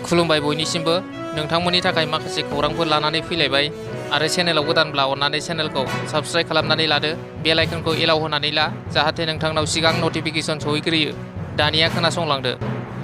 खुलुमबाय बयनिसिमबो नोंथांमोननि थाखाय माखासे खौरांफोर लानानै फैलायबाय आरो चेनेलाव गोदानब्ला अन्नानै चेनेलखौ साबस्क्राइब खालामनानै लादो बेल आइकनखौ एलाव होनानै ला जाहाथे नोंथांनाव सिगां नटिफिकेसन सहैग्रोयो। दानिया खोनासंलांदो।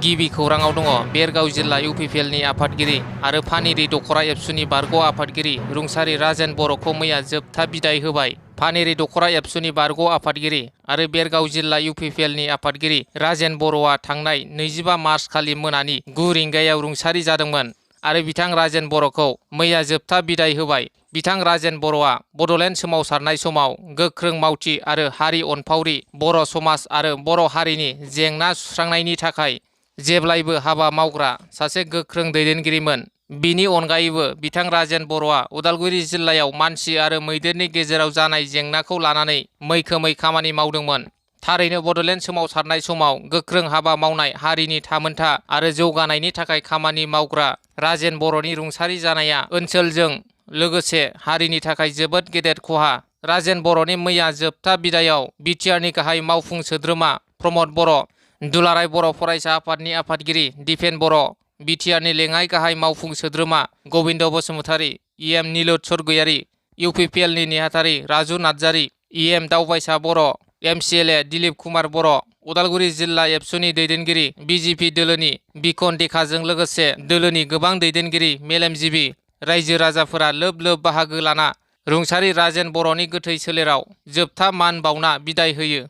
गिबि खौराङाव दङ बेरगाव जिल्ला इउपिपिएलनि आफादगिरि आरो पानेरि दख'रा एबसुनि बारग' आफादगिरि रुंसारि राजेन बर'खौ मैया जोबथा बिदाय होबाय। पानेरि दख'रा एबसुनि बारग' आफादगिरि आरो बेरगाव जिल्ला इउपिपिएलनि आफादगिरि राजेन बर'आ थांनाय 25 मार्च खालि मोनानि 9 रिंगायाव रुंसारि जादोंमोन आरो बिथां राजेन बर'खौ मैया जोबथा बिदाय होबाय। बिथां राजेन बर'आ बड'लेण्ड सोमावसारनाय समाव गोख्रों मावथि आरो हारि अनफावरि बर' समाज आरो बर' हारिनि जेंना सुस्रांनायनि थाखाय जेब्लायबो हाबा मावग्रा सासे गोख्रों दैदेनगिरिमोन। बिनि अनगायैबो बिथां राजेन बर'आ उदालगुरि जिल्लायाव मानसि आरो मैदेरनि गेजेराव जानाय जेंनाखौ लानानै मैखोमै खामानि मावदोंमोन। थारैनो बड'लेण्ड सोमावसारनाय समाव गोख्रों हाबा मावनाय हारिनि थामोनथा आरो जौगानायनि थाखाय खामानि मावग्रा राजेन बर'नि रुंसारि जानाया ओनसोलजों लोगोसे हारिनि थाखाय जोबोद गेदेर खहा। राजेन बर'नि मैया जोबथा बिदायाव बिटिआरनि गाहाय मावफुं सोद्रोमा प्रमद बर', दुलाराय बर' फरायसा आफादनि आफादगिरि दिपेन बर', बिटिआरनि लेङाइ गाहाय मावफुं सोद्रोमा गबिन्द बसुमतारी, इएम निलुत सरगयारी, इउपिपिएलनि नेहाथारि राजु नार्जारी, इएम दावबायसा बर', एमसिएलए दिलीप कुमार बर', उदालगुरि जिल्ला एबसुनि दैदेनगिरि बिजेपि दोलोनि बिखन देखाजों लोगोसे दोलोनि गोबां दैदेनगिरि मेलेमजिबि रायजो राजाफोरा लोब लोब बाहागो लाना रुंसारि राजेन बर'नि गोथै सोलेराव जोबथा मान बावना बिदाय होयो।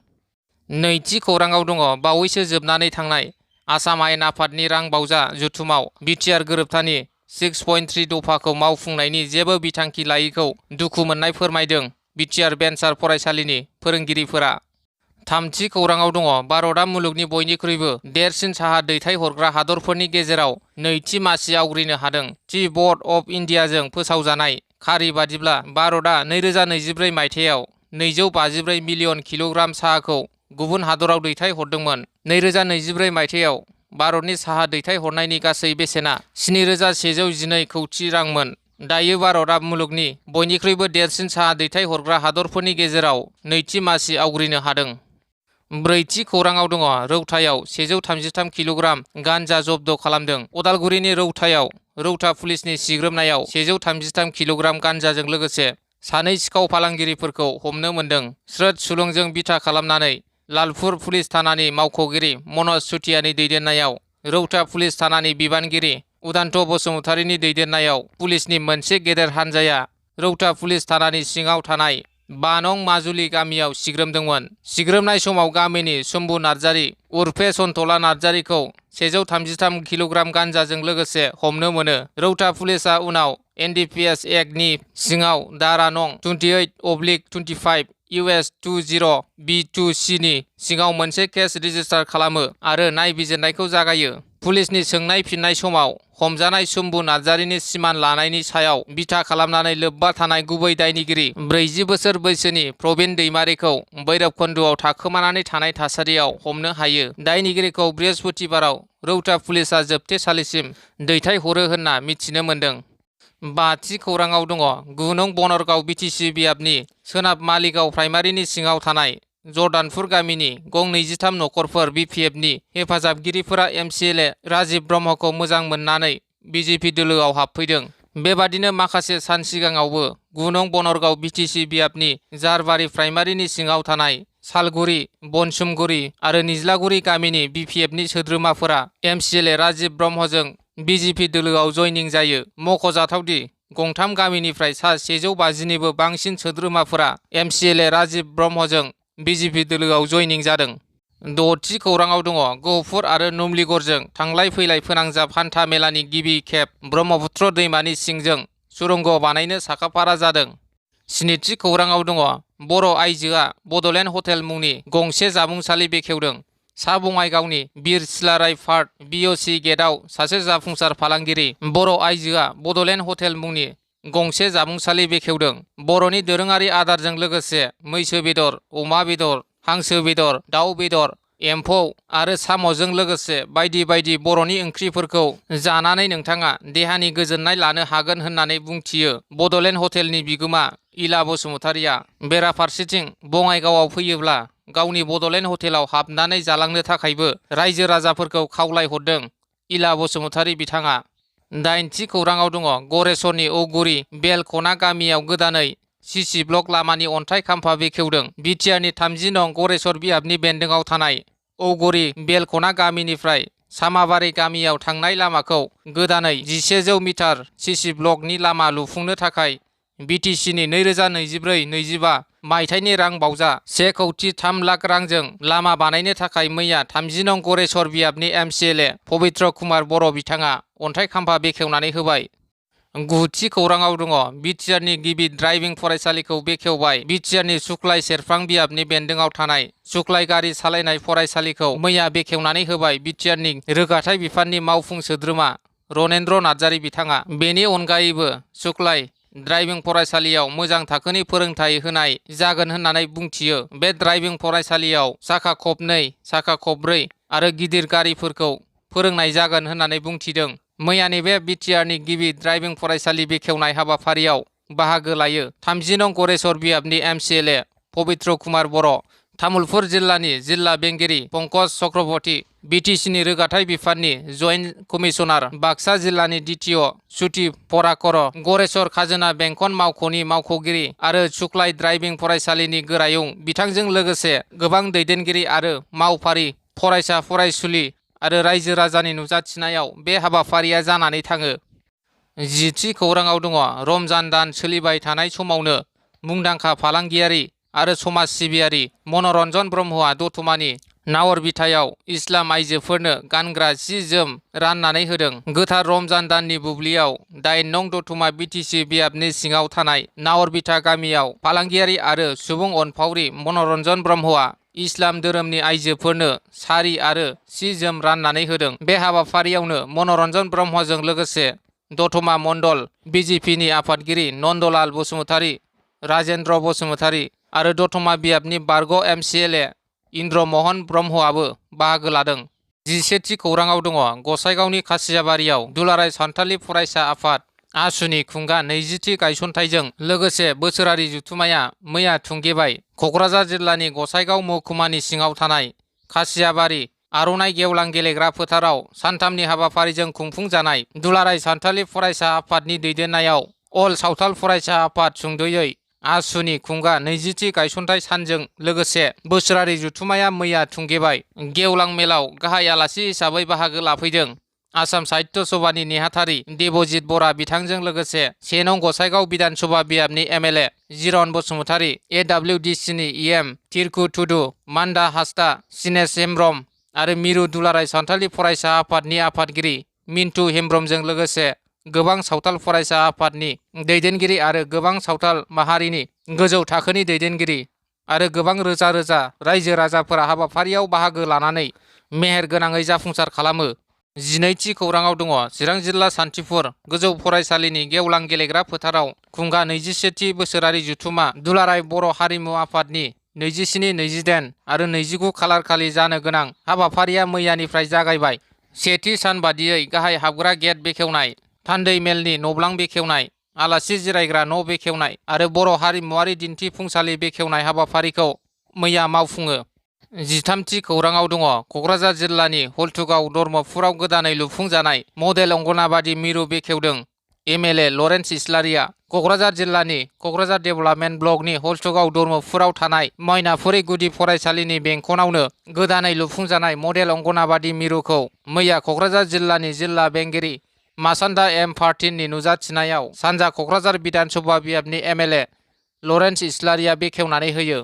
नैथि खौराङाव दङ बावैसो जोबनानै थांनाय आसाम आयेन आफादनि रां बावजा जथुमाव बिटिआर गोरोबथानि 6.3 दफाखौ मावफुंनायनि जेबो बिथांखि लायैखौ दुखु मोननाय फोरमायदों बिटिआर भेन्सार फरायसालिनि फोरोंगिरिफोरा। थामथि खौराङाव दङ भारतआ मुलुगनि बयनिख्रुइबो देरसिन साहा दैथायहरग्रा हादरफोरनि गेजेराव नैथि मासि आवग्रिनो हादों। टि बर्ड अफ इन्डियाजों फोसावजानाय खारि बादिब्ला भारतआ 2024 मायथाइयाव 254 मिलियन किल'ग्राम साहाखौ गुबुन हादराव दैथायहरदोंमोन। 2024 मायथाइयाव भारतनि साहा दैथायहरनायनि गासै बेसेना 7,112 कौटि रांमोन। दायो भारतआ मुलुगनि बयनिख्रुइबो देरसिन साहा दैथायहरग्रा हादरफोरनि गेजेराव नैथि मासि आवग्रिनो हादों। ब्रैथि खौराङाव दङ रौतायाव 133 किल'ग्राम गान्जा जब्द खालामदों। उदालगुरिनि रौतायाव रौता पुलिसनि सिग्रोमनायाव 133 किल'ग्राम गान्जाजों लोगोसे सानै सिखाव फालांगिरिफोरखौ हमनो मोन्दों। स्रोद सुलुंजों बिथा खालामनानै लालपुर पुलिस थानानि मावख'गिरि मनज चुटियानि दैदेननायाव रौता पुलिस थानानि बिबानगिरि उदान्त बसुमतारीनि दैदेननायाव पुलिसनि मोनसे गेदेर हान्जाया रौता पुलिस थानानि सिङाव थानाय 5 नं माजुलि गामियाव सिग्रोमदोंमोन। सिग्रोमनाय समाव गामिनि शम्भु नार्जारी उर्फे सन्तला नार्जारीखौ 133 किल'ग्राम गान्जाजों लोगोसे हमनो मोनो। रौता पुलिसआ उनाव एनडिपिएस एक्टनि सिङाव धारा नं 28/25 US 20B2C नि सिङाव मोनसे केस रेजिस्टार खालामो आरो नायबिजिरनायखौ जागायो। पुलिसनि सोंनाय फिननाय समाव हमजानाय शम्भु नार्जारीनि सिमान लानायनि सायाव बिथा खालामनानै लोब्बा थानाय गुबै दायनिगिरि 40 बोसोर बैसोनि प्रबिन दैमारीखौ भैरबकुन्द'आव थाखोमानानै थानाय थासारियाव हमनो हायो। दायनिगिरिखौ बृहस्पतिबाराव रौता पुलिसआ जोबथेसालिसिम दैथायहरो होनना मिथिनो मोन्दों। बाथि खौराङाव दङ 9 नं बनरगाव बिटिसि बियाबनि सोनाब मालिगाव प्राइमारिनि सिङाव थानाय जर्दानपुर गामिनि गं 23 नखरफोर बिपिएफनि हेफाजाबगिरिफोरा एमसिएलए राजिब ब्रह्मखौ मोजां मोननानै बिजेपि दोलोआव हाबफैदों। बेबादिनो माखासे सान सिगाङावबो 9 नं बनरगाव बिटिसि बियाबनि जारबारि प्राइमारिनि सिङाव थानाय सालगुरि, बनसुमगुरि आरो निज्लागुरि गामिनि बिपिएफनि सोद्रोमाफोरा एमसिएलए राजिब ब्रह्मजों बिजेपि दोलोआव जयनिं जायो। मख'जाथावदि गंथाम गामिनिफ्राय सा 150निबो बांसिन सोद्रोमाफोरा एमसिएलए राजिब ब्रह्मजों बिजेपि दोलोआव जयनिं जादों। द'थि खौराङाव दङ गहपुर आरो नुमलिगरजों थांलाय फैलाय फोनांजाब हान्था मेलानि गिबि खेब ब्रह्मपुत्र दैमानि सिंजों सुरंग बानायनो साखाफारा जादों। स्निथि खौराङाव दङ बर' आइजोआ बड'लेण्ड हटेल मुंनि गंसे जामुंसालि बेखेवदों। सा बङाइगावनि बिर सिलाराय पार्क बिअसि गेटआव सासे जाफुंसार फालांगिरि बर' आइजोआ बड'लेण्ड हटेल मुंनि गंसे जामुंसालि बेखेवदों। बर'नि दोरोङारि आदारजों लोगोसे मैसो बेदर, अमा बेदर, हांसो बेदर, दाउ बेदर, एम्फौ आरो साम'जों लोगोसे बायदि बायदि बर'नि ओंख्रिफोरखौ जानानै नोंथाङा देहानि गोजोननाय लानो हागोन होननानै बुंथियो बड'लेण्ड हटेलनि बिगोमा इला बसुमतारीया। बेराफारसेथिं बङाइगावआव फैयोब्ला गावनि बड'लेण्ड हटेलाव हाबनानै जालांनो थाखायबो रायजो राजाफोरखौ खावलायहरदों। इला बसुमतारी बिथाङा। 8थि खौराङाव दङ गरेस्वरनि औगुरि बेलखना गामियाव गोदानै सिसि ब्लक लामानि अन्थाइ खाम्फा बेखेवदों। बिटिआरनि 30 नं गरेस्वर बियाबनि बेन्दोंआव थानाय औगुरि बेलखना गामिनिफ्राय सामाबारि गामियाव थांनाय लामाखौ गोदानै 1100 मिटार सिसि ब्लकनि लामा लुफुंनो थाखाय बिटिसिनि 2024-25 मायथाइनि रां बावजा 1,03 लाख रांजों लामा बानायनो थाखाय मैया 30 नं गरेस्वर बियाबनि एमसिएलए पबित्र कुमार बर' बिथाङा अन्थाइ खाम्फा बेखेवनानै होबाय। 9थि खौराङाव दङ बिटिआरनि गिबि ड्राइभिं फरायसालिखौ बेखेवबाय। बिटिआरनि सुक्लाय सेरफां बियाबनि बेन्दोंआव थानाय सुक्लाय गारि सालायनाय फरायसालिखौ मैया बेखेवनानै होबाय बिटिआरनि रोगाथाइ बिफाननि मावफुं सोद्रोमा रनेन्द्र नार्जारि बिथाङा। बेनि अनगायैबो सुक्लाय ड्राइभिं फरायसालियाव मोजां थाखोनि फोरोंथाय होनाय जागोन होननानै बुंथियो। बे ड्राइभिं फरायसालियाव साखा खबनै, साखा खबब्रै आरो गिदिर गारिफोरखौ फोरोंनाय जागोन होननानै बुंथिदों। मैयानि बे बिटिआरनि गिबि ड्राइभिं फरायसालि बेखेवनाय हाबाफारियाव बाहागो लायो 30 नं गरेस्वर बियाबनि एमसिएलए पबित्र कुमार बर', तामुलपुर जिल्लानि जिल्ला बेंगिरि पंकज चक्रवर्ती, बिटिसिनि रोगाथाइ बिफाननि जइन्ट कमिसनार, बाक्सा जिल्लानि डिटिअ सुति पराकर, गरेस्वर खाजोना बेंखन मावख'नि मावख'गिरि आरो सुक्लाय ड्राइभिं फरायसालिनि गोरायुं बिथांजों लोगोसे गोबां दैदेनगिरि आरो मावफारि, फरायसा फरायसुलि आरो रायजो राजानि नुजाथिनायाव बे हाबाफारिया जानानै थाङो। 10थि खौराङाव दङ रमजान दान सोलिबाय थानाय समावनो मुंदांखा फालांगियारि आरो समाज सिबियारि मनरन्जन ब्रह्मआ दतमानि नावरबिथायाव इस्लाम आइजोफोरनो गानग्रा सि जोम राननानै होदों। गोथार रमजान दाननि बुब्लियाव 8 नं दतमा बिटिसि बियाबनि सिङाव थानाय नावरबिथा गामियाव फालांगियारि आरो सुबुं अनफावरि मनरन्जन ब्रह्मआ इस्लाम धोरोमनि आइजोफोरनो सारि आरो सि जोम राननानै होदों। बे हाबाफारियावनो मनरन्जन ब्रह्मजों लोगोसे दतमा मण्डल बिजेपिनि आफादगिरि नन्दलाल बसुमतारी, राजेन्द्र बसुमतारी आरो दतमा बियाबनि बारग' एमसिएलए इन्द्रमहन ब्रह्मआबो बाहागो लादों। 11थि खौराङाव दङ गसाइगावनि खासियाबारियाव दुलाराय सानथालि फरायसा आफाद आसुनि खुंगा 20थि गायसनथाइजों लोगोसे बोसोरारि जथुम्माया मैया थुंगेबाय। क'क्राझार जिल्लानि गसाइगाव महकुमानि सिङाव थानाय खासियाबारि आर'नाइ गेवलां गेलेग्रा फोथाराव सानथामनि हाबाफारिजों खुंफुंजानाय दुलाराय सानथालि फरायसा आफादनि दैदेननायाव अल सावथाल फरायसा आफाद सुंद'यै आसुनि खुंगा 20थि गायसनथाइ सानजों लोगोसे बोसोरारि जथुम्माया मैया थुंगेबाय। गेवलां मेलाव गाहाय आलासि हिसाबै बाहागो लाफैदों आसाम साहित्य सभानि नेहाथारि देबजित बरा बिथांजों लोगोसे 1 नं गसाइगाव बिधान सभा बियाबनि एमएलए जिरन बसुमतारी, एडब्लिउडिसिनि इएम तिरकु टुडु, मान्दा हास्ता सिनेश हेम्ब्रम आरो मिरु दुलाराय सानथालि फरायसा आफादनि आफादगिरि मिन्टु हेम्ब्रमजों लोगोसे गोबां सावथाल फरायसा आफादनि दैदेनगिरि आरो गोबां सावथाल माहारिनि गोजौ थाखोनि दैदेनगिरि आरो गोबां रोजा रोजा रायजो राजाफोरा हाबाफारियाव बाहागो लानानै मेहेर गोनाङै जाफुंसार खालामो। 12थि खौराङाव दङ चिरां जिल्ला सान्थिफुर गोजौ फरायसालिनि गेवलां गेलेग्रा फोथाराव खुंगा 21थि बोसोरारि जथुम्मा दुलाराय बर' हारिमु आफादनि 27, 28 आरो 29 खालार खालि जानो गोनां हाबाफारिया मैयानिफ्राय जागायबाय। सेथि सान बादियै गाहाय हाबग्रा गेट बेखेवनाय, थान्दै मेलनि नब्लां बेखेवनाय, आलासि जिरायग्रा न' बेखेवनाय आरो बर' हारिमुवारि दिन्थिफुंसालि बेखेवनाय हाबाफारिखौ मैया मावफुङो। 13थि खौराङाव दङ क'क्राझार जिल्लानि हल्थुगाव धर्मपुराव गोदानै लुफुंजानाय मडेल अंगनाबादि मिरु बेखेवदों एमएलए लरेन्स इस्लारिया। क'क्राझार जिल्लानि क'क्राझार डेभेलपमेन्ट ब्लकनि हल्थुगाव धर्मपुराव थानाय मैनाफुरि गुदि फरायसालिनि बेंखनावनो गोदानै लुफुंजानाय मडेल अंगनाबादि मिरुखौ मैया क'क्राझार जिल्लानि जिल्ला बेंगिरि मासान्दा एम पार्टिननि नुजाथिनायाव सानजा क'क्राझार बिधान सभा बियाबनि एमएलए लरेन्स इस्लारिया बेखेवनानै होयो।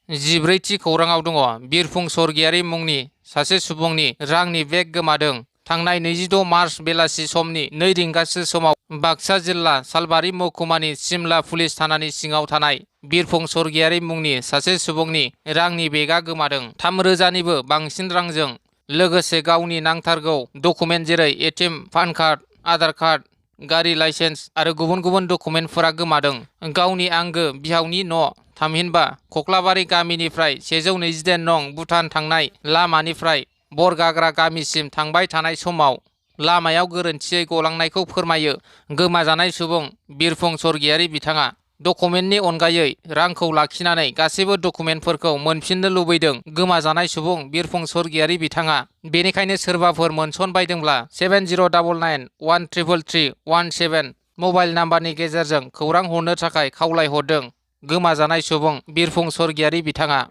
14थि खौराङाव दङ बिरफुं स्वर्गियारि मुंनि सासे सुबुंनि रांनि बेग गोमादों। थांनाय 26 मार्च बेलासि समनि 2 रिंगासो समाव बाक्सा जिल्ला सालबारि महकुमानि सिमला पुलिस थानानि सिङाव थानाय बिरफुं स्वर्गियारि मुंनि सासे सुबुंनि रांनि बेगआ गोमादों। 3,000निबो बांसिन रांजों लोगोसे गावनि नांथारगौ डकुमेन्ट जेरै ATM, PAN card, Aadhaar card, गारि लाइसेन्स आरो गुबुन गुबुन डकुमेन्टफोरा गोमादों। गावनि आंगो बिहावनि न' थामहिनबा खख्लाबारि गामिनिफ्राय 121 नं भुटान थांनाय लामानिफ्राय बरगाग्रा गामिसिम थांबाय थानाय समाव लामायाव गोरोन्थियै गलांनायखौ फोरमायो गोमाजानाय सुबुं बिरफुं स्वर्गियारि बिथाङा। डकुमेन्टनि अनगायै रांखौ लाखिनानै गासैबो डकुमेन्टफोरखौ मोनफिननो लुबैदों गोमाजानाय सुबुं बिरफुं स्वर्गियारि बिथाङा। बेनिखायनो सोरबाफोर मोनसनबायदोंब्ला 7099133317 मबाइल नाम्बारनि गेजेरजों खौरां हरनो थाखाय खावलायहरदों गोमाजानाय सुबुं बिरफुं स्वर्गियारि बिथाङा।